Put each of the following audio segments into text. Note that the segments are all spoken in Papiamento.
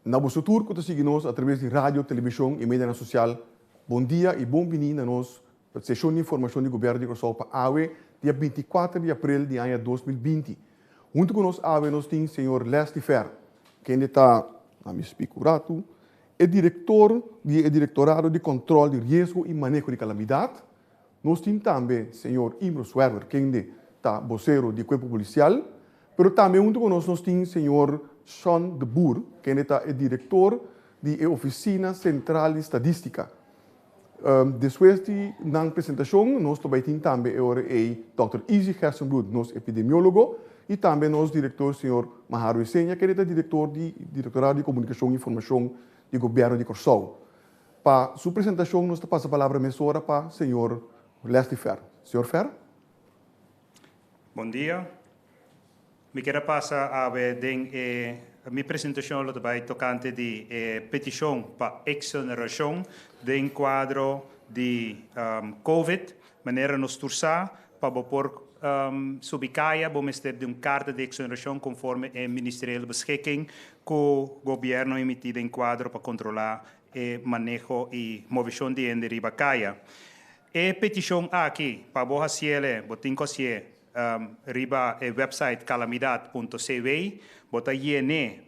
Na boso tur ku ta sigui nos atraves di radio, televishon i medianan sosial, bon dia i bon bini na nos seshon di informashon di Gobièrnu di Kòrsou pa awe, dia 24 di aprel di aña 2020. Huntu ku nos awe nos tin señor Leslie Fer, kende ta, na mi spik un ratu, e direktor di e Direktorado di Kòntròl di Riesgo i Maneho di Kalamidat. Nos tin tambe señor Imro Zwerver, kende ta bosero di Kuerpo Polisial. Pero tambe huntu ku nos nos tin señor Sean de Boer, kende ta e direktor di e Ofisina Sentral di Stadistika. Despues di nan presentashon nos lo bai tin tambe e ora ei dòkter Izzy Gerstenbluth, nos epidemiólogo, i tambe nos direktor señor Maharo Isenia, kende ta direktor di Direktorado di Komunikashon i Informashon di Gobièrnu di Kòrsou. Pa su presentashon nos ta pasa palabra mesora pa señor Leslie Fer. Señor Fer. Bon dia. Mi kier a pasa awe den e mi presentashon lo ta bai tokante di e petishon pa eksonerashon den kuadro di Covid. Manera nos tur sa, pa bo por subi kaya bo mester di un karta di eksonerashon konforme e ministeriële beschikking ku gobièrnu a emití den kuadro pa kontrolá e maneho i moveshon di hende riba kaya. E petishon aki pa bo hasiele bo tin ku hasié riba e website calamidad punto cw. Bo ta yen'é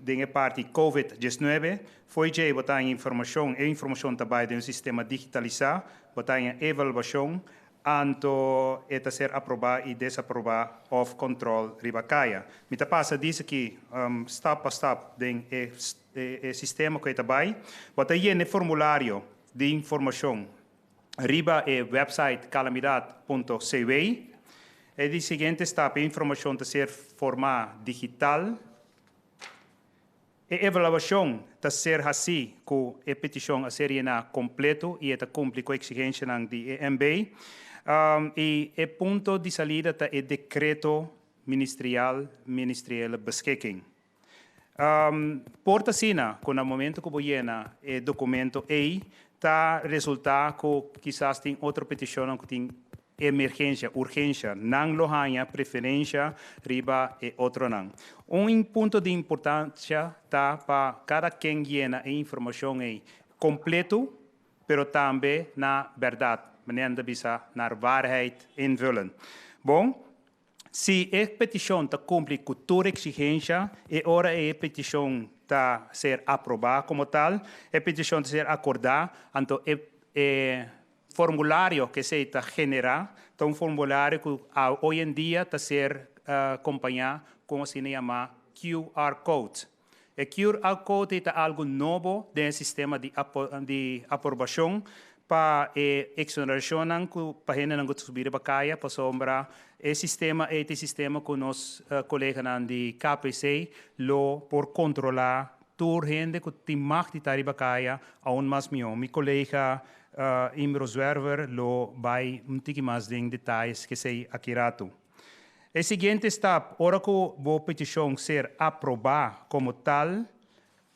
den e parti Covid 19. Fo'i djei bo ta haña informashon, e informashon ta bai den un sistema digitalisá, bo ta haña evaluashon, anto e ta ser aprobá i desaprobá òf kòntròl riba kaya. Mi ta pasa dis aki stap pa stap den e e sistema ku e ta bai. Bo ta yena e formulario di informashon riba e website calamidad punto cw. E di siguiente stap e informashon ta ser formá digital. E evaluashon ta ser hasí ku e petishon a ser yená kompleto i e ta kumpli ku eksigenshanan di e MB. I e punto di salida ta e dekreto ministerial, ministeriële beschikking. Por ta asina ku na momento ku bo yena e dokumento ei ta resultá ku kisas tin otro petishonnan ku tin emergensia, urgensia. Nan lo haña preferensha riba e otronan. Un punto di importansia ta pa kada ken yena e informashon ei kompleto, pero tambe na bèrdat, manera nan ta bisa, naar waarheid invullen. Bon. Si e petishon ta kumpli ku tur eksigensha, e ora ei e petishon ta ser aprobá komo tal, e petishon ta ser akordá, anto e e formulario ku esei ta generá ta un formulario ku hoy en dia ta ser kompañá ku un asina yamá QR code. E QR code ei ta algu nobo den e sistema di di aprobashon pa e eksonerashonnan ku pa hendenan ku ta subi riba kaya pasobra e sistema ei ta e sistema ku nos koleganan di KPC lo por kontrolá tur hende ku tin mag di ta riba kaya aun mas mihó. Mi kolega Imro Zwerver lo bai un tiki mas den detayes kesei aki ratu. E siguiente stap, ora ku bo petishon ser aprobá komo tal,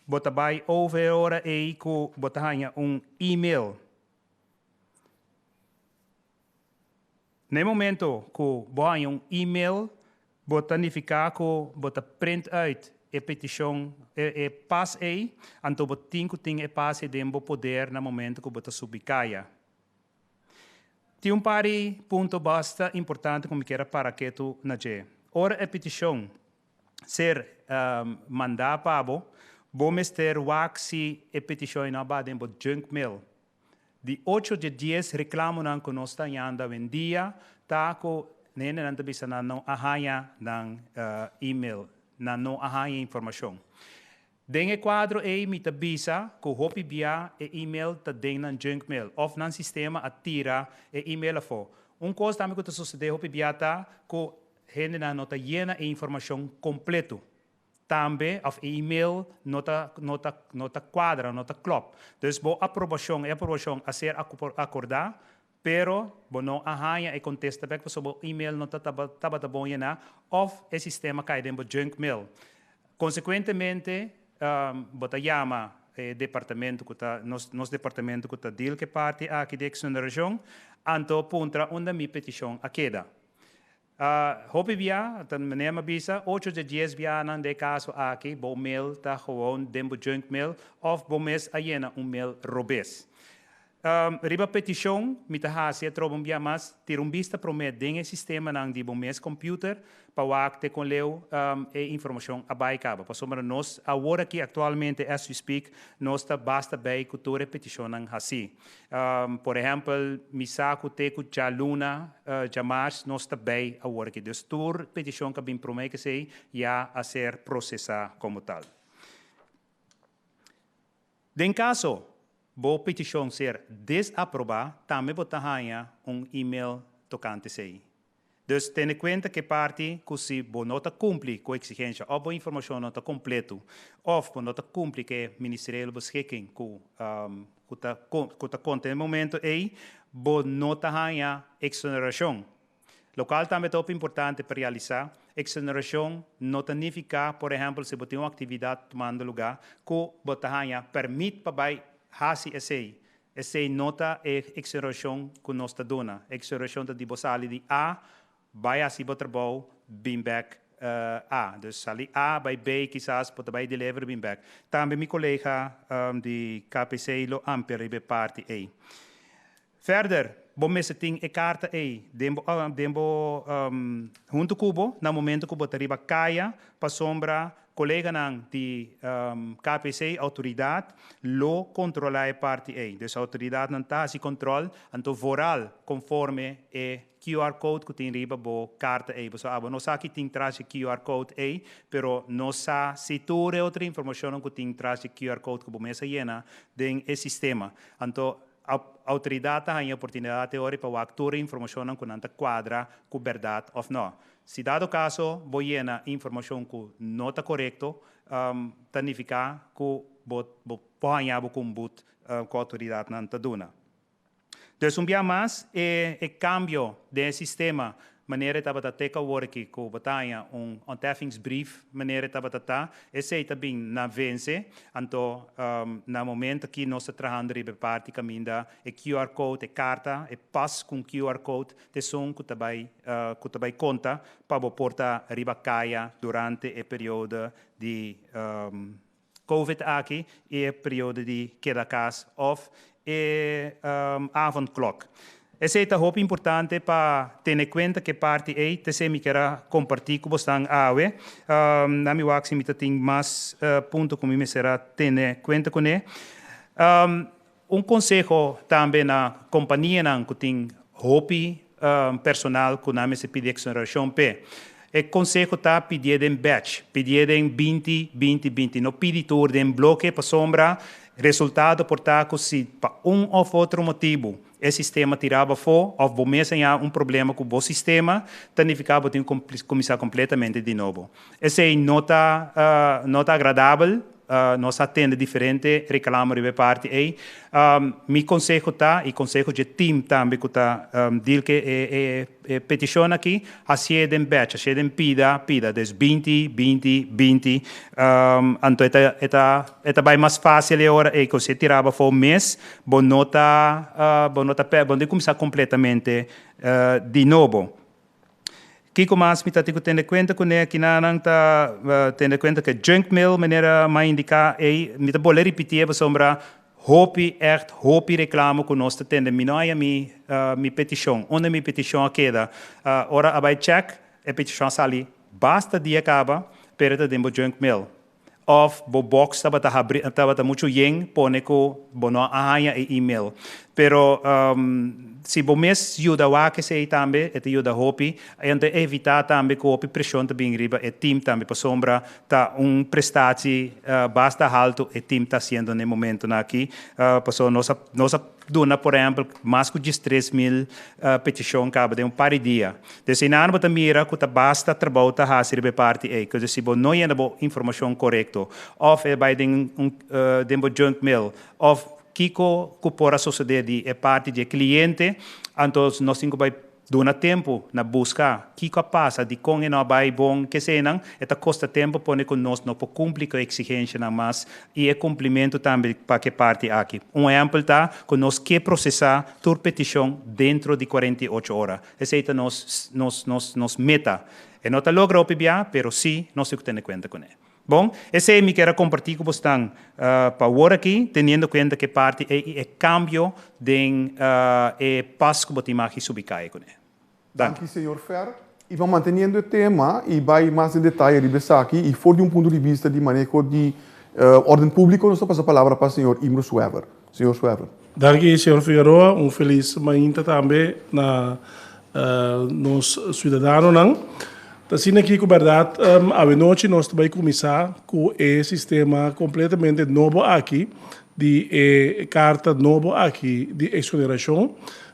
bo ta bai over e ora ei ku bo ta haña un email. Na e momento ku bo haña un email, bo ta nifiká ku bo ta print uit e petishon, e pas ei, anto bo tin ku tin e pas ei den bo poder na momento ku bo ta subi kaya. Tin un par di punto basta importante ku mi kier a para ketu na dje. Ora e petishon ser mandá pa bo, bo mester wak si e petishon ei no a ba den bo junk mail. Di ocho dje dies reklamonan ku nos ta hañando awendia ta ku hendenan ta bisa nan no a haña nan email, nan no a haña informashon. Den e kuadro ei mi ta bisa ku hopi bia e email ta den nan junk mail òf nan sistema a tira e email afó. Un kos tambe ku ta sosodé hopi bia ta ku hendenan no ta yena e informashon kompleto tambe òf e email no ta no ta no ta kuadra, no ta klòp. Dus bo aprobashon, e aprobashon a ser akordá pero bo no a haña e kontesta bèk pasobra bo email no ta tabata bon yená òf e sistema kai den bo junk mail. Konsekuentemente, bo ta yama e departamento ku ta, nos nos departamento ku ta deal ku e parti aki di eksonerashon, anto puntra unda mi petishon a keda. Hopi bia, ta manera mi a bisa, 8 di 10 bianan den kaso aki, bo mail ta gewoon den bo junk mail òf bo mes a yena un mail robes. Riba petishon, mi ta hasi atrobe un bia mas, tira un bista promé den e sistemanan di bo mes computer pa wak te kon leu e informashon a bai kaba. Pasobra nos awor aki aktualmente as we speak nos ta basta bei ku tur e petishonnan hasi. Por ehèmpel, mi sa ku te ku djaluna, djamars nos ta bei awor aki. Dus tur petishon ku a bin promé ku esei ya a ser prosesá komo tal. Den kaso bo petishon ser desaprobá, tambe bo ta haña un email tokante esei. Dus tene kuenta ku e parti ku si bo no ta kumpli ku eksigensha òf bo informashon no ta kompletu òf bo no ta kumpli ku e ministeriële beschikking ku ku ta ku ta konta e momento ei, bo no ta haña eksonerashon. Lokual tambe ta hopi importante pa realisá, eksonerashon no ta nifiká, por ehèmpel si bo tin un aktividat tumando lugá, ku bo ta haña pèrmit pa bai hasi esei. Esei no ta e eksonerashon ku nos ta duna. Eksonerashon ta di bo sali di A bai hasi bo trabou bin bèk A. Dus sali A bai B kisas bo ta bai deliver bin bèk. Tambe mi kolega di KPC lo amplia riba e parti ei. Verder, bo mester tin e karta ei den bo den bo huntu ku bo na momento ku bo ta riba kaya pasobra koleganan di KPC, outoridat, lo kontrolá e parti ei. Dus outoridatnan ta hasi kontrol, anto vooral konforme e QR code ku tin riba bo karta ei. Pasobra abo no sa ki tin tras di QR code ei, pero nos sa si tur e otro informashonnan ku tin tras di QR code ku bo mes a yena den e sistema. Anto Outoridat ta haña oportunidat e ora pa wak tur e informashonnan ku nan ta kuadra ku bèrdat òf nò. Si dado kaso bo yena informashon ku no ta korekto, ta nifiká ku bo bo por haña bo ku un but ku outoridatnan ta duna. Dus un bia mas e e kambio den e sistema Manera e tabata te ku awor aki ku bo ta haña un ontheffingsbrief manera e tabata ta, esei ta bin na vense. Anto na momento aki nos ta trahando riba e parti kaminda e QR code, e karta, e pas ku un QR code ta esun ku ta bai ku ta bai konta pa bo por ta riba kaya durante e periodo di Covid aki i e periodo di keda kas òf e avondklok. Esei ta hopi importante pa tene kuenta ku e parti ei, t'esei mi kier a kompartí ku bosnan awe. Na mi wak si mi ta tin mas punto ku mi mester a tene kuenta kuné. Un konseho tambe na kompanianan ku tin hopi personal ku nan mester pidi eksonerashon p'e. E konseho ta pidié den batch, pidié den 20, 20, 20. No pidi tur den bloke pasobra resultado por ta ku si pa un òf otro motibu e sistema tiraba afó òf bo mes haña un problema ku bo sistema, ta nifiká bo tin ku kuminsá kompletamente di nobo. Esei no ta no ta agradabel. Nos a tende diferente reclamo riba e parti ey. Mi conseho ta, y conseho dje team tambe cu ta deal cu e peticion aki, hacié den batch, hacié den pida pida, dus 20, 20, 20. Anto e ta, e ta, e ta bay mas facil e ora ey cu si e tiraba afo mes, bo no ta, bo no ta, bo no tin cuminsa completamente di nobo. Kiko mas mi ta tin ku tene kuenta kuné? Kinanan ta tene kuenta ku e junk mail manera m'a indiká ei. Mi ta bolbe ripitié pasobra hopi, ègt hopi reklamo ku nos ta tende. Mi no haña mi mi petishon. Unda mi petishon a keda? Ora a bai chèk, e petishon a sali basta dia kaba, pero e ta den bo junk mail. Of bo box tabata habri tabata muchu yen pone ku bo no a haña e email. Pero si bo mes yuda wak esei tambe e ta yuda hopi. Anto e evitá tambe ku hopi preshon ta bin riba e team tambe pasobra ta un prestatie basta haltu e team ta hasiendo na e momentonan aki. Pasobra nos a nos a duna por ehempel mas ku 13,000 petishon kaba den un par di dia. Dus einan bo ta mira ku ta basta trabou ta hasi riba e parti ei. Kos si bo no yena bo informashon korekto òf e bai den un den bo junk mail òf kiko ku por a sosodé di e parti di e kliente, anto nos tin ku bai. Duna tempu na buska kiko a pasa, dikon e no a bai bon, kesenan, e ta kosta tempu pone ku nos no por kumpli ku e eksigenshanan mas i e kumplimentu tambe pa ku e parti aki. Un ehèmpel ta ku nos ke prosesá tur petishon dentro di 48 ora. Esei ta nos nos nos nos meta. E no ta logra hopi bia, pero sí nos tin ku tene kuenta kuné. Bon, esei mi kier a kompartí ku bosnan pa awor aki, teniendo kuenta ku e parti ei i e kambio den e pas ku bo tin magi subi kai kuné. Danki. Danki señor Fer. I pa manteniendo e tema i bai mas den detaye riba esaki i for di un punto di bista di maneho di orden públiko nos ta pasa palabra pa señor Imro Suever. Señor Suever. Danki señor Figueroa, un felis mainta tambe na nos ciudadanonan. Ta asina aki cu berdad awenochi nos ta bay cuminsa cu e sistema completamente nobo aki di e carta nobo aki di exoneracion.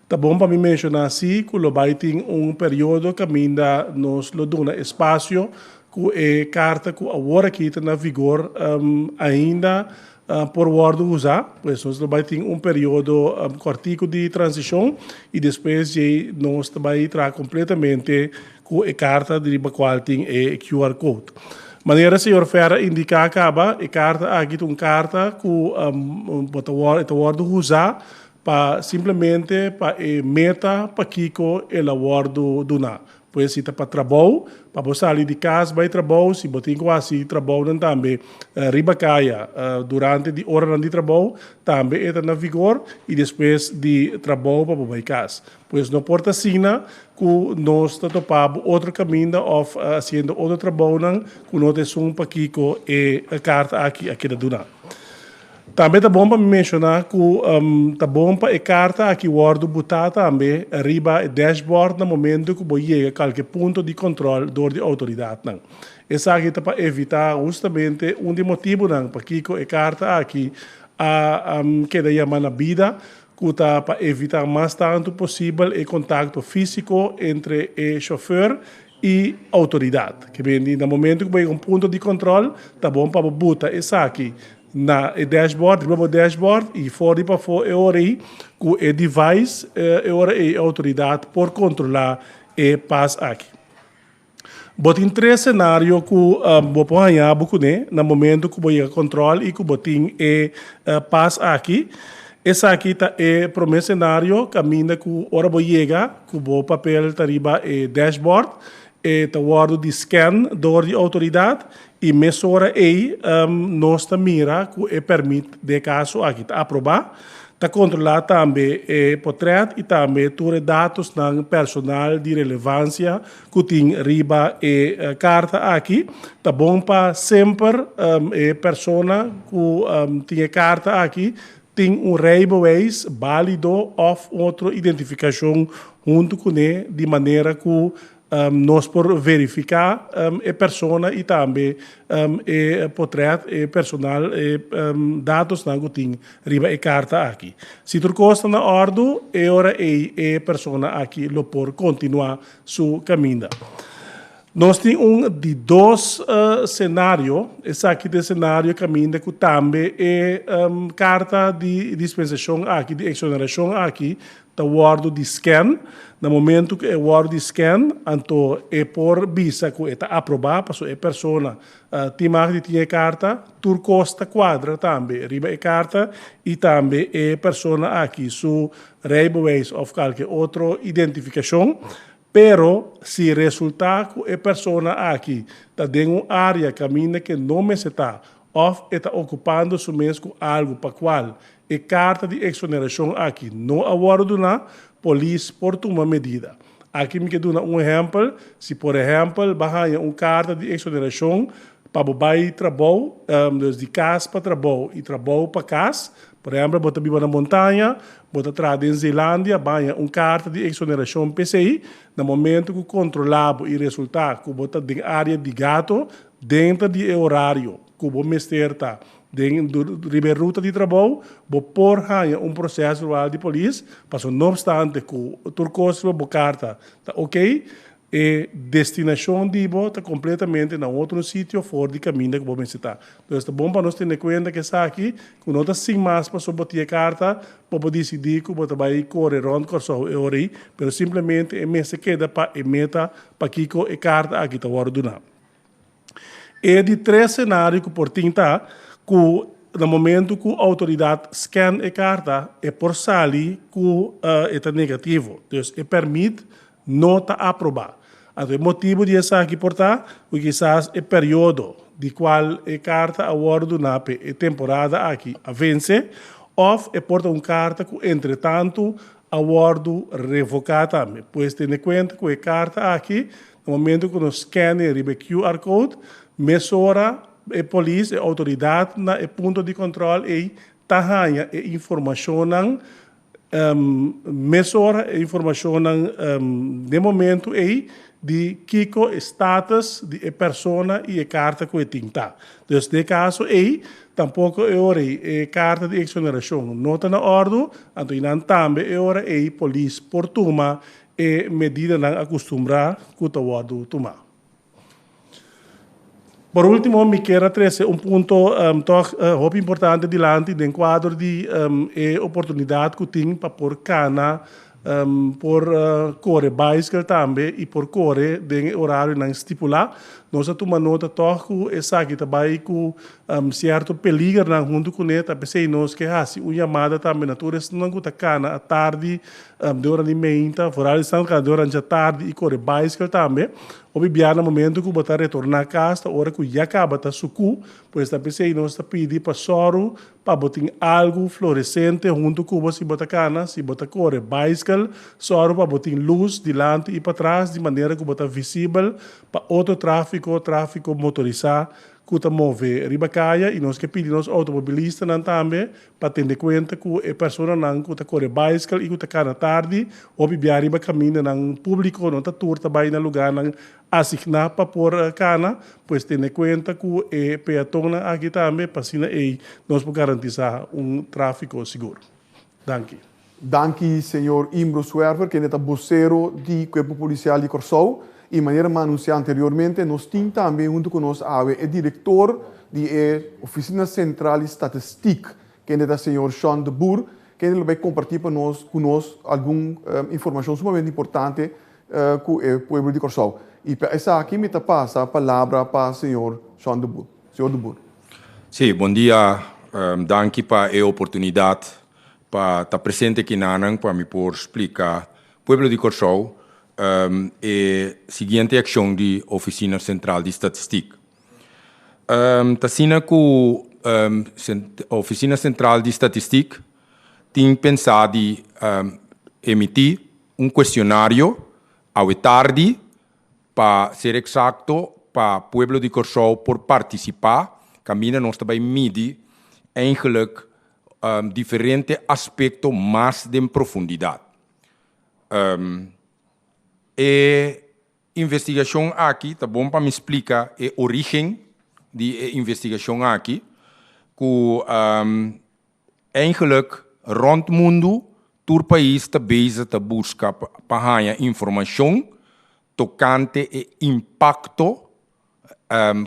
Ta bon pa mi menciona si cu lo bay tin un periodo caminda nos lo duna espacio cu e carta cu awor aki ta na vigor ainda por wòrdu usá, pues nos lo bai tin un periodo kòrtiku di transishon i despues djei nos ta bai traha kompletamente ku e karta di riba kual tin e QR code. Manera señor Fer a indiká kaba, e karta aki ta un karta ku bo ta wòrdu e ta wòrdu usá pa simplemente pa e meta pakiko el a wòrdu duná. Pues si ta pa trabou, pa bo sali di kas bai trabou, si bo tin ku hasi trabounan tambe riba kaya durante di oranan di trabou, tambe e ta na vigor i despues di trabou pa bo bai kas. Pues no por ta asina ku nos ta topa bo otro kaminda òf hasiendo otro trabounan ku no ta esun pakiko e karta aki a keda duna. Tambe ta bon pa mi menshoná ku ta bon pa e karta aki wòrdu butá tambe riba e dashboard na momentu ku bo yega kalke punto di kòntròl dor di outoridatnan. Esaki ta pa evitá hustamente un di motibunan pakiko e karta aki a keda yamá na bida, ku ta pa evitá mas tantu posibel e kontakto físiko entre e shofèr i outoridat. Ke bindi na momentu ku bo yega un punto di kòntròl ta bon pa bo buta esaki na e dashboard, riba bo dashboard i for di pafó e ora ei ku e device e ora ei e outoridat por kontrolá e pas aki. Bo tin tres senario ku bo por haña bo kuné na momentu ku bo yega kòntròl i ku bo tin e pas aki. Esaki ta e promé senario kaminda ku ora bo yega ku bo papel ta riba e dashboard e ta wòrdu di scan dor di outoridat i mesora ei nos ta mira ku e pèrmit den e kaso aki ta aprobá. Ta kontrolá tambe e potrèt i tambe tur e datosnan personal di relevansia ku tin riba e karta aki. Ta bon pa semper e persona ku tin e karta aki tin un rijbewijs bálido òf un otro identifikashon huntu kuné di manera ku nos por verifiká e persona i tambe e potrèt, e personal, e datosnan ku tin riba e karta aki. Si tur kos ta na òrdu, e ora ei e persona aki lo por kontinuá su kaminda. Nos tin un di dos senario, esaki ta e senario kaminda ku tambe e karta di dispensashon aki, di eksonerashon aki, ta wòrdu di scan. Na momentu ku e wòrdu di scan, anto e por bisa ku e ta aprobá, pasobra e persona tin mag di tin e karta. Tur kos ta kuadra tambe riba e karta i tambe e persona aki su rijbewijs òf kalke otro identifikashon. Pero si resultá ku e persona aki ta den un área kaminda ke no mester ta òf e ta okupando su mes ku algu pa kual e karta di eksonerashon aki no a wòrdu duná, polis por tuma medida. Aki mi ke duna un ehèmpel, si por ehèmpel bo a haña un karta di eksonerashon pa bo bai trabou, dus di kas pa trabou i trabou pa kas, por ehèmpel bo ta biba na Montaña, bo ta traha den Zeelandia, bo a haña un karta di eksonerashon p'esei, na momentu ku kontrolá bo i resultá ku bo ta den área di Gato, denter di e orario ku bo mester ta den riba e ruta di trabou, bo por haña un proces verbal di polis, pasobra no obstante ku tur kos riba bo karta ta okey, E destinashon di bo ta kompletamente na otro sitio for di kaminda ku bo mester ta. Entonces ta bon pa nos tene kuenta ku esaki, ku no ta sin mas pasobra bo tin e karta, bo por disidí ku bo ta bai kore rònt Kòrsou e ora ei, pero simplemente e mester keda pa e meta pakiko e karta aki ta wòrdu duná. E di tres senario ku por tin ta ku na momentu ku outoridat scan e karta e por sali ku e ta negativo. Dus e pèrmit no ta aprobá. Anto e motibu di esaki por ta ku kisas e periodo di kual e karta a wòrdu duná p'e e temporada aki a vense òf e por ta un karta ku entretantu a wòrdu revoká tambe. Pues tene kuenta ku e karta aki Na momento ku nos scanne riba e QR code, mesora e polis, e outoridat na e punto di kòntròl ei ta haña e informashonnan mesora e informashonnan den momento ei di kiko e status di e persona i e karta ku e tin ta. Dus den e kaso ei tampoko e ora ei e karta di eksonerashon no ta na òrdu, anto einan tambe e ora ei polis por tuma E medidanan acostumbrá cu ta wordo tumá. Por ultimo mi kier a trece un punto toch hopi importante dilanti den cuadro di e oportunidad cu tin pa por cana, por core bicycle tambe y por core den e horarionan stipulá. Nos a tuma nota toch cu esaki ta bay cu Sierto peligernan huntu kuné, ta p'esei nos ke hasi un yamada tambe na tur esnan ku ta kana atardi den ora di meinta, foral esnan ku ta kana den ora djatardi i kore baiskel tambe. Hopi bia na momentu ku bo ta retorná kas ta ora ku ya kaba ta sukú, pues ta p'esei nos ta pidi pa sòru pa bo tin algu floresente huntu ku bo si bo ta kana, si bo ta kore baiskel, sòru pa bo tin lus dilanti i patras di manera ku bo ta visibel pa otro tráfiko, tráfiko motorisá ku ta move riba kaya i nos ke pidi nos outomobilistanan tambe pa tende kuenta ku e personanan ku ta kore baiskel i ku ta kana tardi hopi bia riba kamindanan públiko no ta tur ta bai na lugánan asigná pa por kana, pues tene kuenta ku e peatonnan aki tambe pa asina ei nos por garantisá un tráfiko sigur. Danki. Danki señor Imbro Zwerver kende ta bosero di Kuerpo Polisial di Kòrsou i manera mi a anunsiá anteriormente nos tin tambe huntu ku nos awe e direktor di e Ofisina Sentral di Statistik kende ta señor Sean de Boer kende lo bai kompartí pa nos ku nos algun informashon sumamente importante ku e pueblo di Kòrsou i pa esaki mi ta pasa palabra pa señor Sean de Boer. Señor de Boer. Sí, bon dia. Danki pa e oportunidat pa ta presente kinanan pa mi por splika pueblo di Kòrsou e siguiente akshon di Ofisina Sentral di Statistik. Ta asina ku Ofisina Sentral di Statistik tin pensá di emití un kuestionario awe tardi Pa ser eksakto, pa pueblo di Kòrsou por partisipá, kaminda nos ta bai midi eigenlik diferente aspekto mas den profundidat. E investigashon aki, ta bon pa mi splika e orígen di e investigashon aki, ku Eigenlijk rond mundu tur pais ta bezig ta buska pa haña informashon tokante e impakto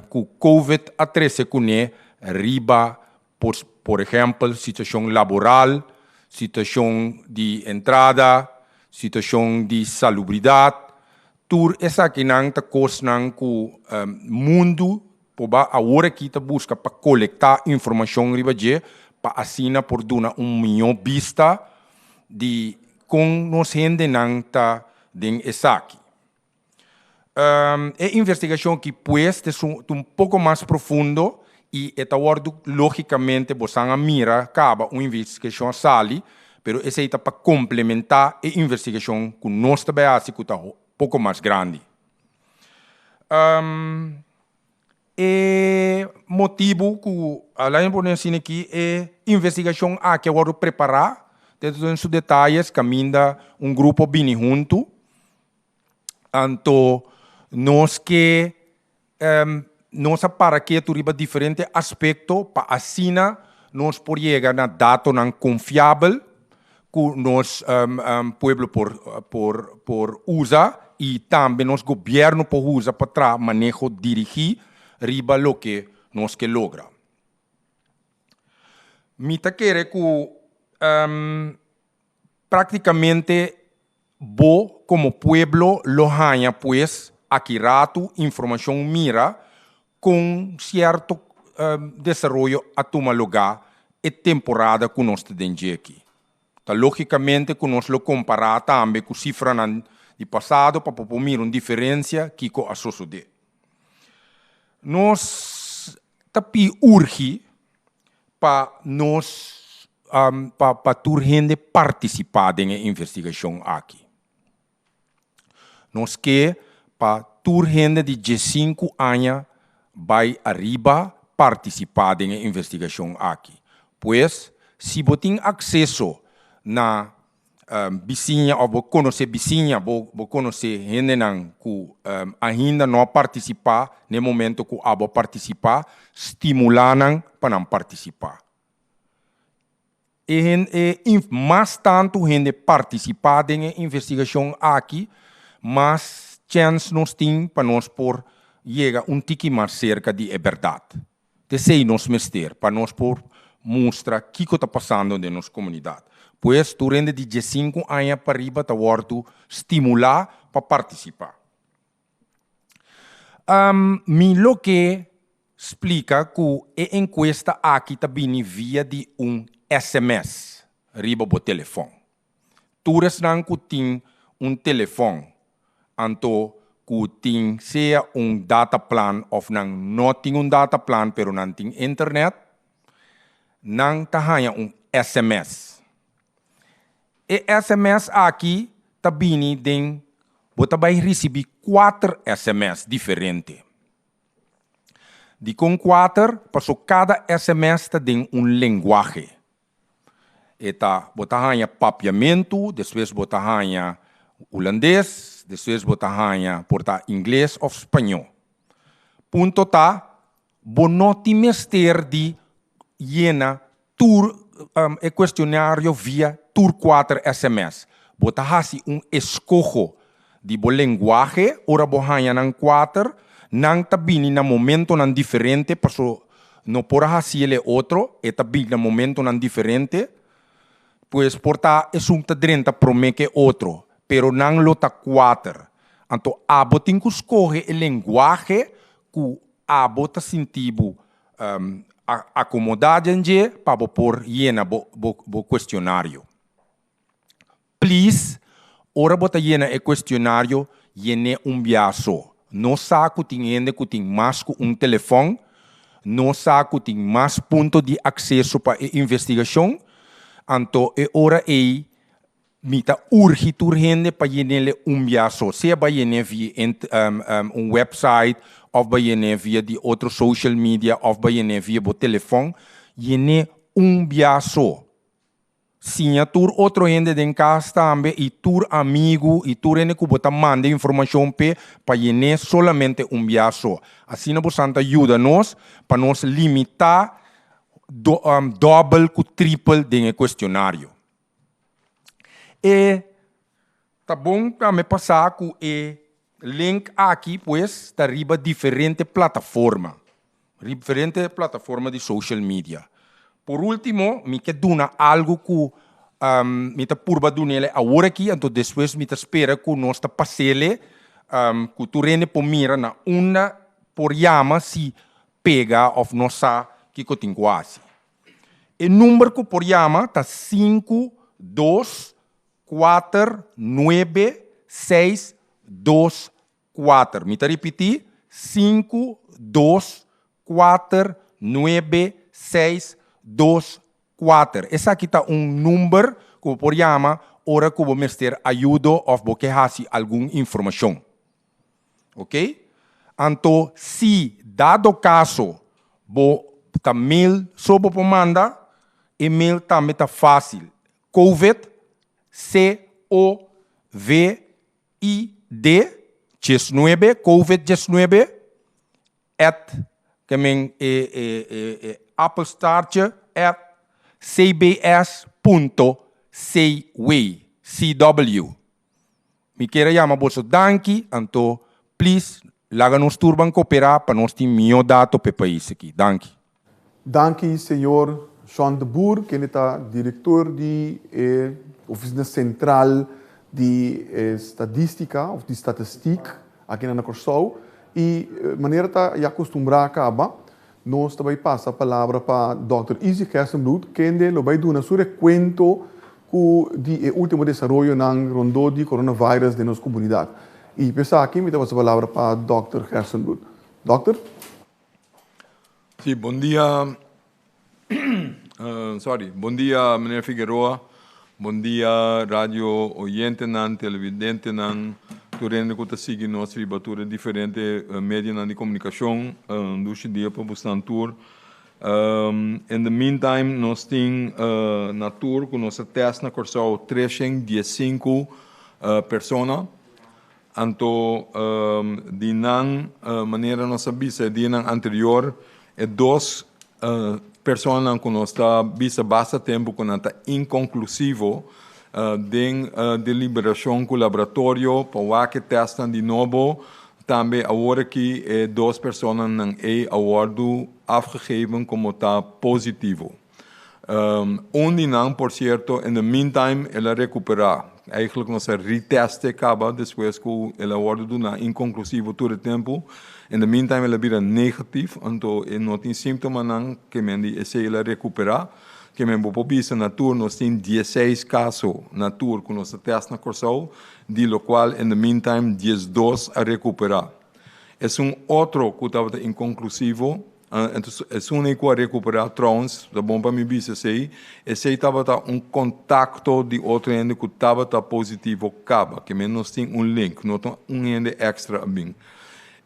ku covid a trese kuné riba por ehèmpel situashon laboral, situashon di entrada, situashon di salubridat. Tur esakinan ta kosnan ku mundu Poba awor aki ta buska pa kolektá informashon riba dje pa asina por duna un mihó bista di kon nos hendenan ta den esaki. E investigashon aki pues ta un poko mas profundo i e ta wòrdu lógikamente bosan a mira kaba un investigashon a sali pero esei ta pa komplementá e investigashon ku nos ta bai hasi ku ta poko mas grandi. E motibu ku laña pone asina aki e investigashon aki a wòrdu prepará den su detayes kaminda un grupo bini huntu anto nos ke nos a para ketu riba diferente aspekto pa asina nos por yega na datonan konfiabel ku nos pueblo por por por usa. i tambe nos gobièrnu por usa pa traha maneho dirigí riba loke nos ke logra. Mi ta kere ku práktikamente bo komo pueblo lo haña pues aki ratu informashon mira kon sierto desaroyo a tuma lugá e temporada ku nos ta den dje aki. Ta lógikamente ku nos lo kompará tambe ku sifranan di pasado pa por mira un diferensia kiko a sosodé. Nos ta pidi urgi pa nos pa pa tur hende partisipá den e investigashon aki. Nos ke pa tur hende di diesinku aña bai ariba partisipá den e investigashon aki. Pues, si bo tin akseso na bisiña òf bo konosé bisiña, bo bo konosé hendenan ku ainda no a partisipá na e momento ku abo a partisipá, stimulá nan pa nan partisipá. E hen e mas tantu hende partisipá den e investigashon aki, mas chèns nos tin pa nos por yega un tiki mas serka di e bèrdat. T'esei nos mester pa nos por mustra kiko ta pasando den nos komunidat. Pues tur hende di diesinku aña pariba ta wòrdu stimulá pa partisipá. Mi lo ke splika ku e enkuesta aki ta bini via di un sms riba bo telefòn. Tur esnan ku tin un telefòn anto ku tin sea un data plan òf nan no tin un data plan pero nan tin internet, nan ta haña un sms. E sms aki ta bini den, bo ta bai risibí kuater sms diferente. Dikon kuater? Paso kada sms ta den un lenguahe. E ta, bo ta haña papiamentu, despues bo ta haña hulandes, despues bo ta haña por ta ingles òf spañó. Punto ta, bo no tin mester di yena tur e kuestionario via tur kuater sms. Bo ta hasi un eskoho di bo lenguahe ora bo haña nan kuater, nan ta bini na momentonan diferente paso no por a hasi el e otro, e ta bini na momentonan diferente, pues por ta esun ta drenta prome ke otro, pero nan lo ta kuater. Anto abo tin ku skohe e lenguahe ku abo ta sinti bo akomodá den dje pa bo por yena bo bo kuestionario. Please, ora bo ta yena e cuestionario, yen'é un bia so. No sa cu tin hende cu tin mas cu un telefon, no sa cu tin mas punto di acceso pa e investigacion, anto e ora ey mi ta urgi tur hende pa yen'ele un bia so, sea ba yen'é via un website of ba yen'é via di otro social media of ba yen'é via bo telefon, yen'é un bia so. Siña tur otro hende den kas tambe i tur amigu i tur hende ku bo ta manda informashon p'e pa yen'é solamente un bia so. Asina bo san ta yuda nos pa nos limitá dòbel ku tripel den e kuestionario. E ta bon tambe pa sa ku e link aki pues ta riba diferente plataforma. Diferente plataforma di social media. Por ultimo, mi ke duna algu ku mi ta purba dunele awor aki, anto despues mi ta spera ku nos ta pasele ku tur hende por mira na unda por yama si pega òf no sa kiko tin ku hasi. E number ku por yama ta sinku dos kuater nuebe seis dos Kuater. Mi ta ripití, sinku, dos, kuater, nuebe, seis, dos, kuater. Esaki ta un number ku bo por yama ora ku bo mester ayudo òf bo ke hasi algun informashon. Oke? Anto si dado kaso bo ta mail so bo por manda, e mail tambe ta fásil. Covid, C-O-V ID diesnuebe, covid diesnuebe, at ke men e e e e apenstaartje at cbs punto cw, CW. Mi kier a yama boso danki, anto please laga nos tur ban koperá pa nos tin mihó dato pa e pais aki. Danki. Danki señor Sean de Boer kende ta director di e Oficina Central di Estadistica of di Statistiek aki na Kòrsou y manera ta ya costumbrá caba nos ta bay pasa palabra pa Dòkter Izzy Gerstenbluth kende lo bay duna su recuento cu di e ultimo desaroyonan rondó di coronavirus den nos comunidad. Y p'esaki mi ta pasa palabra pa Dòkter Gerstenbluth. Dòkter? Sí, bon dia. Sorry, bon dia meneer Figueroa, bon dia radio oyentenan, televidentenan, tur hende ku ta sigui nos riba tur e diferente medionan di komunikashon. Un dushi dia pa busnan tur. In the meantime nos tin na tur ku nos a tèst na Kòrsou 315 persona. Anto di nan manera nos a bisa e dianan anterior, e dos personanan ku nos ta bisa basta tempu ku nan ta inkonklusivo den deliberashon ku laboratorio pa wak e tèstnan di nobo, tambe awor aki e dos personanan ei a wòrdu afgegeven komo ta positivo. Un di nan, por cierto, in the meantime el a recupera. Eigenlijk nos a reteste caba despues cu el a wordo duna inconclusivo tur e tempo. In the meantime el a bira negatief, anto e no tin simptomanan ke men di esey el a recupera. Ke men bo por bisa na tur nos tin dieseis caso na tur cu nos a test na Corsou, di locual in the meantime 12 a recupera. Esun otro cu tabata inconclusivo. Entonces, esun ei ku a rekuperá trouwens, ta bon pa mi bisa esei, esei tabata un kontakto di otro hende ku tabata positivo kaba, ke men nos tin un link, no ta un hende èkstra a bin.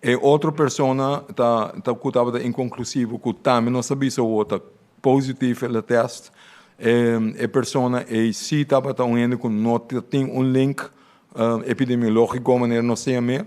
E otro persona ta ta ku tabata inkonklusivo ku tambe nos a bisa awor ta positief el a tèst, e persona ei si tabata un hende ku no ta tin un link epidemiológiko manera nos ta yam'é.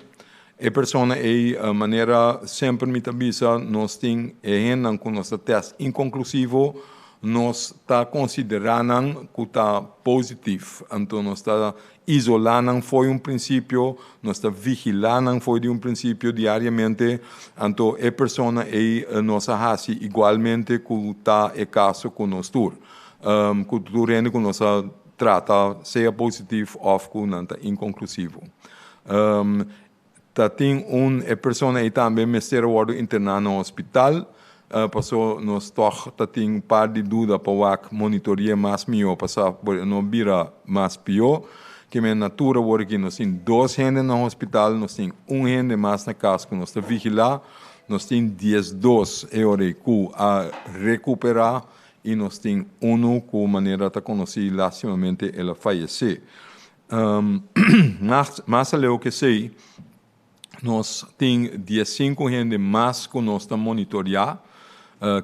E persona ei, manera semper mi ta bisa, nos tin e hendenan ku nos ta tèst inkonklusivo, nos ta konsiderá nan ku ta positif. Anto nos ta isolá nan fo'i un prinsipio, nos ta vigilá nan fo'i di un prinsipio diariamente. Anto e persona ei nos a hasi igualmente ku ta e kaso ku nos tur, ku tur hende ku nos a trata sea positief of ku nan ta inkonklusivo. Ta tin un e persona ei tambe mester a wòrdu interná na hospital paso nos tòg ta tin un par di duda pa wak monitori'é mas mihó pasá por e no bira mas pió. Kimen na tur awor aki nos tin dos hende na hospital, nos tin un hende mas na kas ku nos ta vigilá, nos tin 12 e ora ei ku a rekuperá i nos tin unu ku manera ta konosí lastimamente el a fayesé. Mas aleu ku esei, nos tin 15 hende mas ku nos ta monitoriá.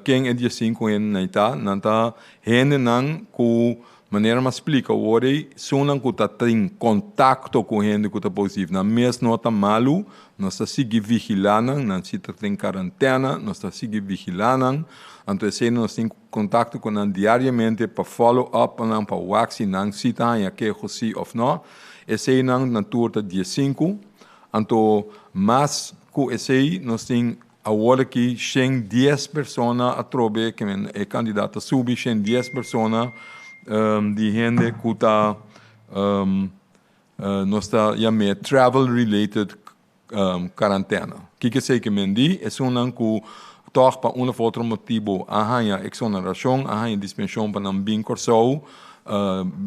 Ken e 15 hendenan ta? Nan ta hendenan ku, manera mi a splika awor ei, esunnan ku ta tin kontakto ku hende ku ta positivo. Nan mes no ta malu, nos ta sigui vigilá nan, nan si ta den karantena, nos ta sigui vigilá nan. Anto esei nos tin kontakto ku nan diariamente pa follow up pa nan pa wak si nan si ta haña keho si òf nò. Eseinan na tur ta 15. Anto mas ku esei nos tin awor aki 110 persona atrobe ke men e kandidat ta subi 110 persona di hende ku ta nos ta yam'é travel related Karantena. Kiko esei ke men di? Esunnan ku tòg pa un òf otro motibu a haña eksonerashon, a haña dispenshon pa nan bin Kòrsou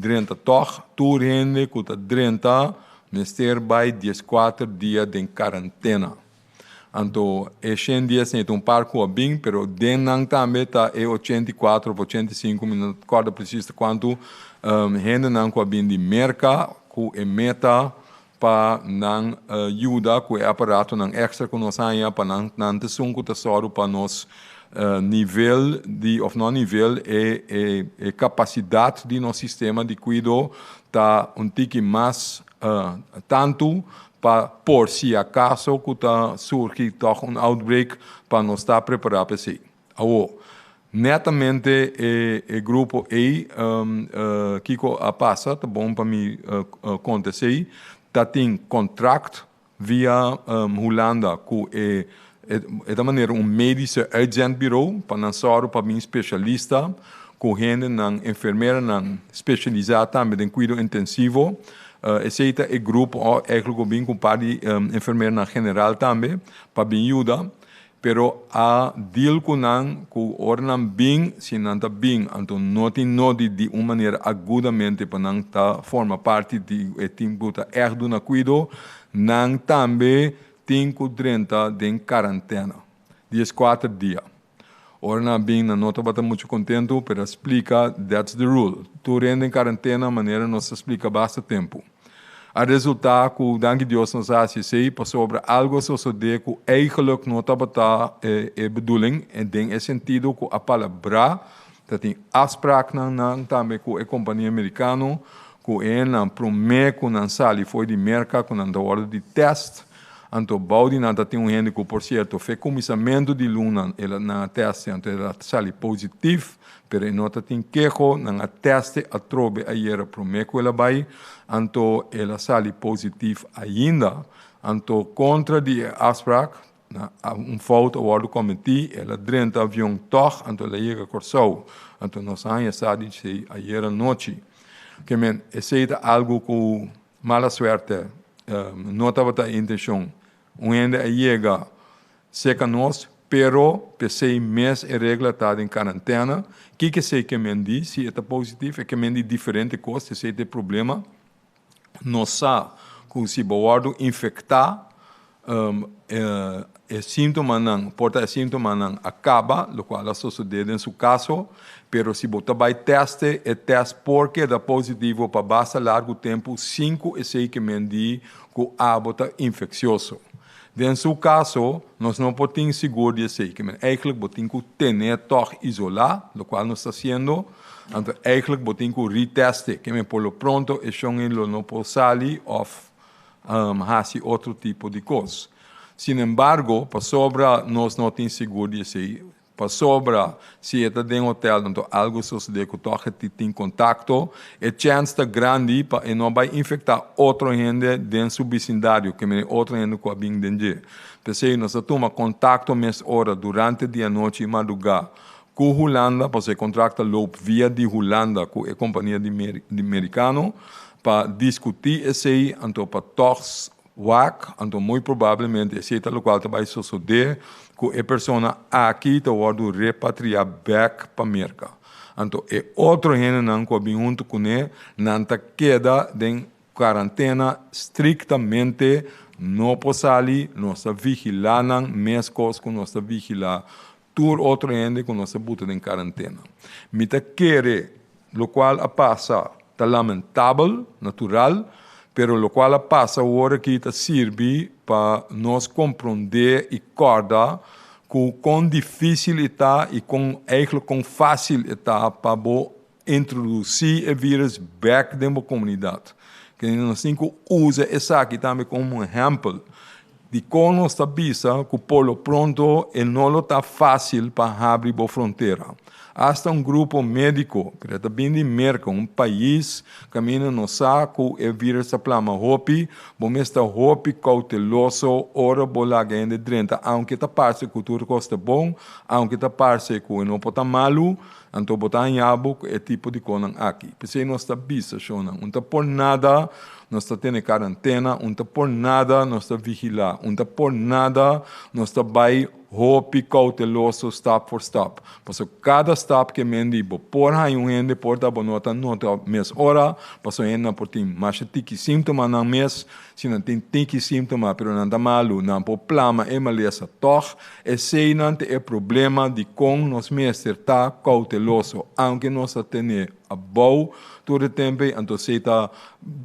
drenta tòg. Tur hende ku ta drenta mester bai 14 dia den karantena. Anto e 100 dia esei ta un par ku a bin, pero den nan tambe ta e 84 òf 85, mi no ta kòrda presis ta kuantu, hendenan ku a bin di Merka ku e meta pa nan yuda ku e aparatonan èkstra ku nos haña pa nan nan ta esun ku ta sòru pa nos nivel di òf no nivel e e kapasidat di nos sistema di kuido ta un tiki mas tantu pa por si akaso ku ta surgi tòg un outbreak pa nos ta prepará pa esei. Awor, netamente e e grupo ei, kiko a pasa, ta bon pa mi konta esei. Ta tin contract via Hulanda ku e e ta manera un medische uitzendbureau pa nan sòru pa bin spesialista ku hendenan, enfermeranan spesialisá tambe den kuido intensivo. Esei ta e grupo òf eigenlijk ku bin ku un par di enfermeranan general tambe pa bin yuda. Pero a deal ku nan ku ora nan bin, si nan ta bin, anto no tin nodi di un manera agudamente pa nan ta forma parti di e team ku ta ègt duna kuido, nan tambe tin ku drenta den karantena dieskuater dia. Ora nan a bin nan no tabata muchu kontentu, pero a splika that's the rule, tur hende den karantena manera nos a splika basta tempu. A resultá ku danki Dios nos a hasi esei pasobra algu a sosodé ku eigenlijk no tabata e bedoeling den e sentido ku a palabrá ta tin afspraaknan nan tambe ku e kompania merikano ku e nan promé ku nan sali for di Merka ku nan ta wòrdu di tèst anto bou di nan ta tin un hende ku por sierto fe kuminsamentu di luna el a nan a tèst anto el a sali positif. Pero e no ta tin keho, nan a teste atrobe ayera prome ku el a bai, anto el a sali positif ainda. Anto kontra di e afsprak, na un fout a wòrdu kometí, el a drenta avion tòg, anto el a yega Kòrsou. Anto nos a haña sa di esei ayera nochi. Ke men, esei ta algu ku mala suerte no tabata e intenshon. Un hende a yega Seka nos, pero p'esei mes e regla ta den karantena. Kiko esei ke men di? Si e ta positif, e ke men di diferente kos, esei ta e problema. Nos sa ku si bo wòrdu infektá, e síntomanan, por ta e síntomanan a kaba, lokual a sosodé den su kaso, pero si bo ta bai tèste, e tèst por keda positivo pa basta largu tempu sin ku esei ke men di ku abo ta infeksioso. Den su kaso, nos no por tin sigur di esei. Ke men eigenlijk bo tin ku ten'é tòg isolá, lokual nos ta hasiendo. Anto eigenlijk bo tin ku retest'é. Ke men por lo pronto e shon ei lo no por sali òf hasi otro tipo di kos. Sinembargo, pasobra nos no tin sigur di esei, Pasobra si e ta den hotel anto algo sosode ku tòg e tin kontakto, e chèns ta grandi pa e no bai infektá otro hende den su bisindario, ke mene otro hende ku a bin den dje. P'esei nos ta tuma kontakto mes ora durante di anochi i madrugá ku Hulanda, pasobra e kontrakt ta loop via di Hulanda ku e kompania di merikano, pa diskutí esei anto pa tòg Wak, anto muy probablemente esei ta lokual ta bai sosodé ku e persona aki ta wòrdu repatriá bèk pa Merka. Anto e otro hendenan ku a bin huntu kuné, nan ta keda den karantena striktamente, no por sali, nos ta vigilá nan meskos ku nos ta vigilá tur otro hende ku nos ta buta den karantena. Mi ta kere lokual a pasa ta lamentabel, natural, pero lokual a pasa awor aki ta sirbi pa nos komprondé i kòrda ku kon difísil e ta i kon eigentlik kon fásil e ta pa bo introdusí e vírus bèk den bo komunidat. Ke nos tin ku usa esaki tambe komo un ehèmpel di kon nos ta bisa ku por lo pronto e no lo ta fásil pa habri bo frontera. Asta un grupo médiko, pero e ta bin di Merka, un pais kaminda nos sa ku e vírus ta plama hopi, bo mes ta hopi kouteloso ora bo laga hende drenta, aunke ta parse ku tur kos ta bon, aunke ta parse ku e no por ta malu, Anto bo ta haña bo ku e tipo di konan aki. P'esei nos ta bisa shonnan, un ta por nada nos ta tene karantena, un ta por nada nos ta vigilá, un ta por nada nos ta bai hopi kouteloso stap for stap. Pasobra kada stap ke men di bo por haña un hende por ta bo no ta nota mes ora, pasobra hendenan por tin masha tiki síntomanan mes, si nan tin tiki síntoma pero nan ta malu, nan por plama e malesa tòg. Eseinan ta e problema di kon nos mester ta kouteloso, aunke nos ta tene abou tur e tempu ei, anto esei ta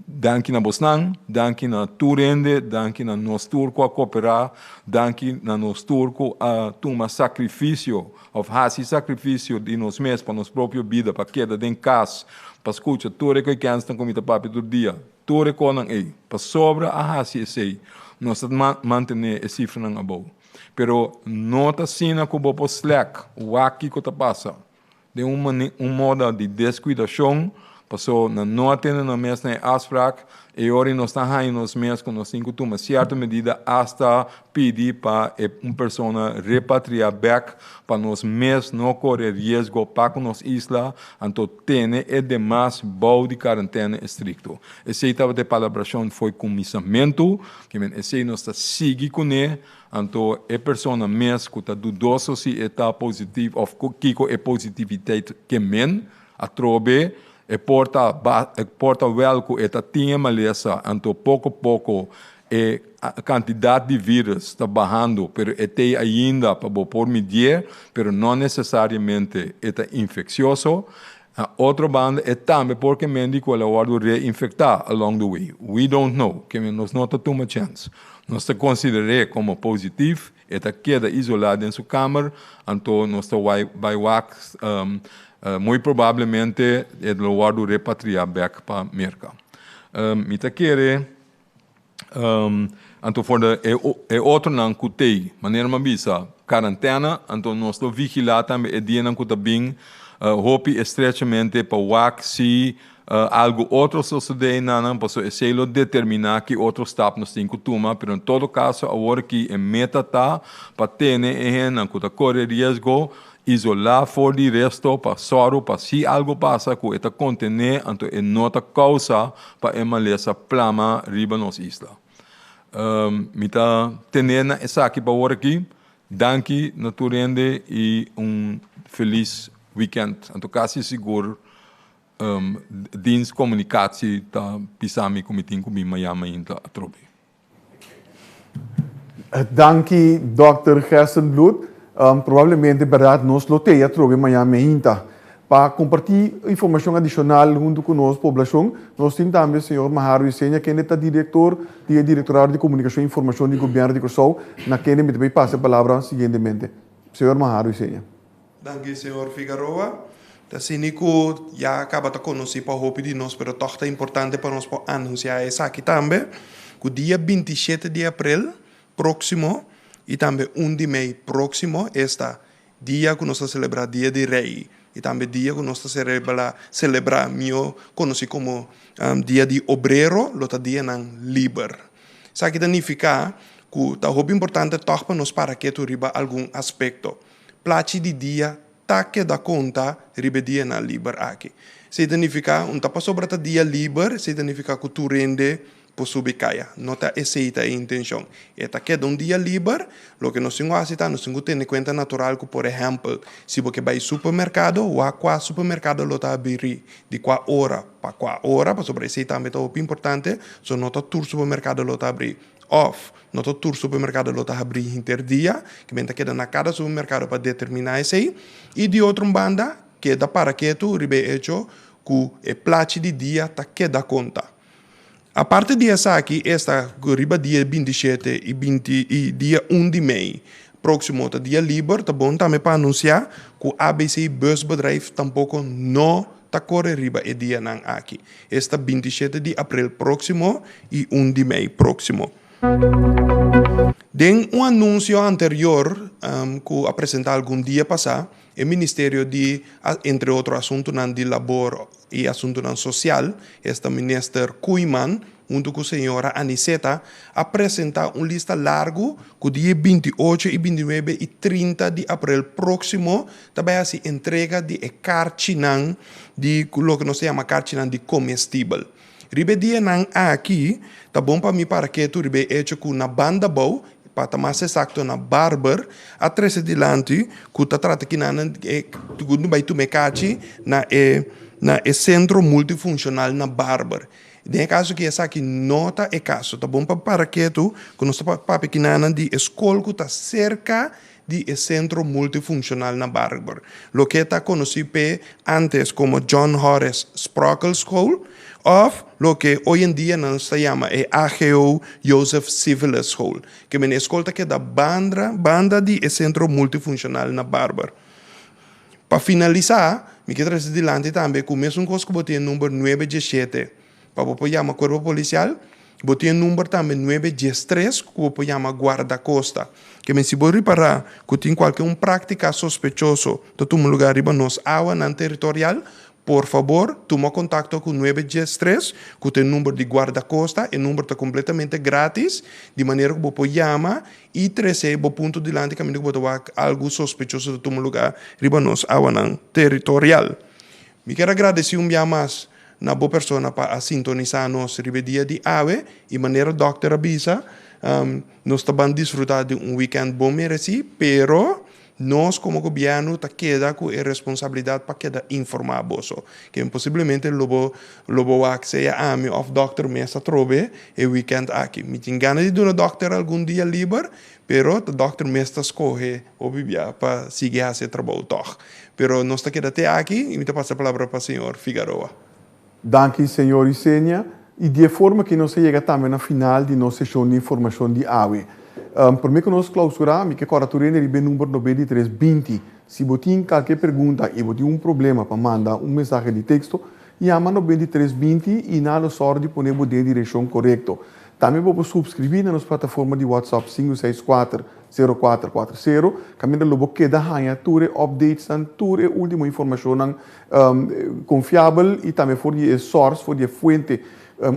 danki na bosnan, danki na tur hende, danki na nos tur ku a koperá, danki na nos tur ku a tuma sakrifisio òf hasi sakrifisio di nos mes pa nos propio bida pa keda den kas pa skucha tur e koikensnan ku mi ta papia tur dia. Tur e konan ei, pasobra a hasi esei, nos ta mantené e sifranan abou. Pero no ta asina ku bo por slèk wak kiko ta pasa. Den un un moda di deskuidashon, Paso nan no a tene nan mes na e afspraak, e ora nos ta haña nos mes ku nos tin ku tuma sierto medida asta pidi pa e un persona repatriá bèk pa nos mes no kore riesgo pa ku nos isla, anto tene e demas bou di karentena estrikto. Esei tabata e palabrashon fo'i kuminsamentu, ke men esei nos ta sigui kuné, anto e persona mes ku ta dudoso si e ta positivo òf kiko e positiviteit ke men, Atrobe e por ta e por ta wèl ku e ta tin e malesa, anto poko poko e kantidat di vírùs ta bahando, pero e t'ei ainda pa bo por midié, pero no nesesariamente e ta infeksioso. Na otro banda e tambe por ke men di ku el a wòrdu reinfektá along the way. We don't know, ke men nos no ta tuma chèns. Nos ta konsider'é komo positif, E ta keda isolá den su kamer, anto nos ta bai wak, muy probablemente e lo wòrdu repatriá bèk pa Merka. Mi ta kere, anto for de e otronan ku t'ei, manera mi a bisa, karantèna, anto nos lo vigilá tambe e dianan ku ta bin hopi estrechamente pa wak si Algu otro sosodé einan, pasobra esei lo determiná ki otro stap nos tin ku tuma, pero en todo kaso awor aki e meta ta pa tene e hendenan ku ta kore riesgo isolá for di resto pa sòru pa si algu pasa ku e ta kontené anto e no ta kousa pa e malesa plama riba nos isla. Mi ta tené na esaki pa awor aki. Danki na tur hende i un felis wikènt. Anto kasi sigur Dienst Communicatie ta bisa mi ku mi tin ku bin maña mainta atrobe. Danki Dòkter Gerstenbluth. Probablemente bèrdat nos lo tei atrobe maña mainta. Pa kompartí informashon adishonal huntu ku nos poblashon, nos tin tambe señor Maharo Isenia kende ta direktor di e Direktorado di Komunikashon i Informashon di Gobièrnu di Kòrsou, na kende mi ta bai pasa e palabra siguientemente. Señor Maharo Isenia. Danki señor Figaroa. Ta asina ku ya kaba ta konosí pa hopi di nos pero tòg ta importante pa nos por anunsiá esaki tambe ku dia 27 di aprel próksimo i tambe un di mei próksimo esta dia ku nos ta selebrá dia di rei i tambe dia ku nos ta selebrá mihó konosí komo dia di obrero lo ta dianan liber. Esaki ta nifiká ku ta hopi importante tòg pa nos para ketu riba algun aspekto. Plachi di dia ta keda konta riba e dianan liber aki. Esei ta nifiká un ta pasobra ta dia liber, esei ta nifiká ku tur hende por subi kaya. No ta esei ta e intenshon. E ta keda un dia liber, loke nos tin ku hasi ta nos tin ku tene kuenta natural ku por ehèmpel si bo ke bai supermerkado, wak kua supermerkado lo ta abrí, di kua ora pa kua ora, pasobra esei tambe ta hopi importante, so no ta tur supermerkado lo ta abrí. Òf, no ta tur supermerkado lo ta habrí henter dia, ke men ta keda na kada supermerkado pa determiná esei. I di otro un banda, keda para ketu riba e echo ku e plachi di dia ta keda konta. Aparte di esaki, esta ku riba dia 27 i binti i dia un di mei próksimo ta dia liber, ta bon tambe pa anunsiá ku ABC Busbedrijf tampoko no ta kore riba e dianan aki. Esta 27 di aprel próksimo i un di mei próksimo. Den un anunsio anterior ku a presentá algun dia pasá, e Ministerio di, entre otro asuntunan di labor i asuntunan sosial, esta Minister Koeiman huntu ku señora Aniceta, a presentá un lista largu ku dia 28 i 29 i 30 di aprel próksimo ta bai hasi entrega di e karchinan di loke nos ta yama karchinan di komestibel. Riba e dianan aki ta bon pa mi para ketu riba e echo ku na banda bou, pa ta mas esakto na Barber, a trese dilanti ku ta trata kinanan ku bai tuma e karchi na e na e sentro multifunshonal na Barber. Den e kaso ki esaki no ta e kaso, ta bon pa para ketu ku nos ta papia kinanan di e skol ku ta serka di e Sentro Multifunshonal na Barber, loke ta konosí p'e ántes komo John Horace Sprockel School òf loke hoy en dia nan ta yama e AGO Joseph Civilis School. Ke mene e skol ta keda bandra banda di e Sentro Multifunshonal na Barber. Pa finalisá, mi ke trese dilanti tambe ku mesun kos ku bo tin e number nuebe diesshete Pa bo por yama Cuerpo Policial, bo tin e number tambe nuebe 13 ku bo por yama Guardacosta. Ke men si bo ripará ku tin kualke un práktika sospechoso ta tuma lugá riba nos awanan territorial, Por fabor, tuma kontakto ku 913, ku ta e number di Guardakosta. E number ta kompletamente grátis, di manera ku bo por yama i trese bo punto dilanti kaminda ku bo ta wak algu sospechoso ta tuma lugá riba nos awanan teritorial. Mi kier a gradesí un bia mas na bo persona pa a sintonisá nos riba e dia di awe i manera dòkter a bisa, nos ta ban disfrutá di un wikènt bon meresí, pero Nos komo gobièrnu ta keda ku e responsabilidat pa keda informá boso. Ken posiblemente lo bo lo bo wak sea ami òf dòkter mes atrobe e wikènt aki. Mi tin gana di duna dòkter algun dia liber, pero ta dòkter mes ta skohe hopi bia pa sigui hasi e trabou tòg. Pero nos ta keda te aki i mi ta pasa e palabra pa señor Figaroa. Danki señor Isenia. I di e forma aki nos a yega tambe na final di nos seshon di informashon di awe. Promé ku nos klausurá, mi ke kòrda tur hende riba e number 93 20. Si bo tin kalke pregunta i bo tin un problema pa manda un mensahe di teksto, yama 93 20 i nan lo sòru di pone bo den e direkshon korekto. Tambe bo por supskribí na nos plataforma di WhatsApp sinku seis kuater 0440, kaminda lo bo keda haña tur e updatesnan, tur e último informashonnan konfiabel i tambe for di e source, for di e fuente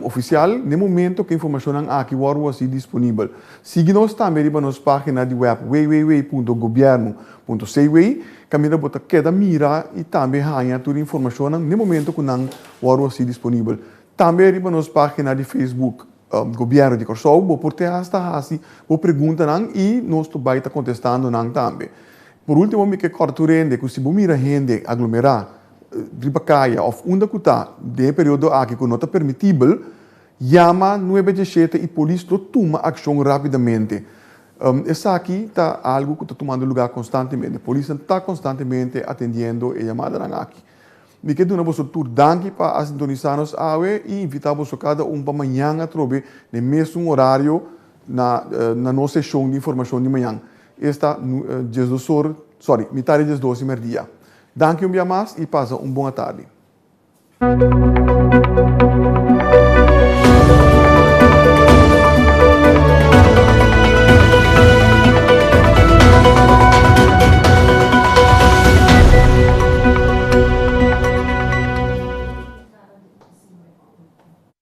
ofisial n'e momento ku e informashonnan aki wòrdu hasi disponibel. Sigui nos tambe riba nos página di wèp www.gobierno.cw, kaminda bo ta keda mira i tambe haña tur e informashonnan n'e momento ku nan wòrdu hasi disponibel. Tambe riba nos página di Facebook. Gobièrnu di Kòrsou, bo por te hasta hasi bo preguntanan i nos lo bai ta kontestando nan tambe. Por último mi ke kòrda tur hende ku si bo mira hende aglomerá riba kaya òf unda ku ta den e periodo aki ku no ta permitibel, yama nuebe diesshete i polis lo tuma akshon rápidamente. Esaki ta algu ku ta tumando lugá konstantemente. Polisnan ta konstantemente atendiendo e yamadanan aki. Mi ke duna boso tur danki pa a sintonisá nos awe i invitá boso kada un pa mañan atrobe den mesun orario na na nos seshon di informashon di mañan, esta diesdos or, sorry, mitad di diesdos di merdia. Danki un bia mas i pasa un bon atardi.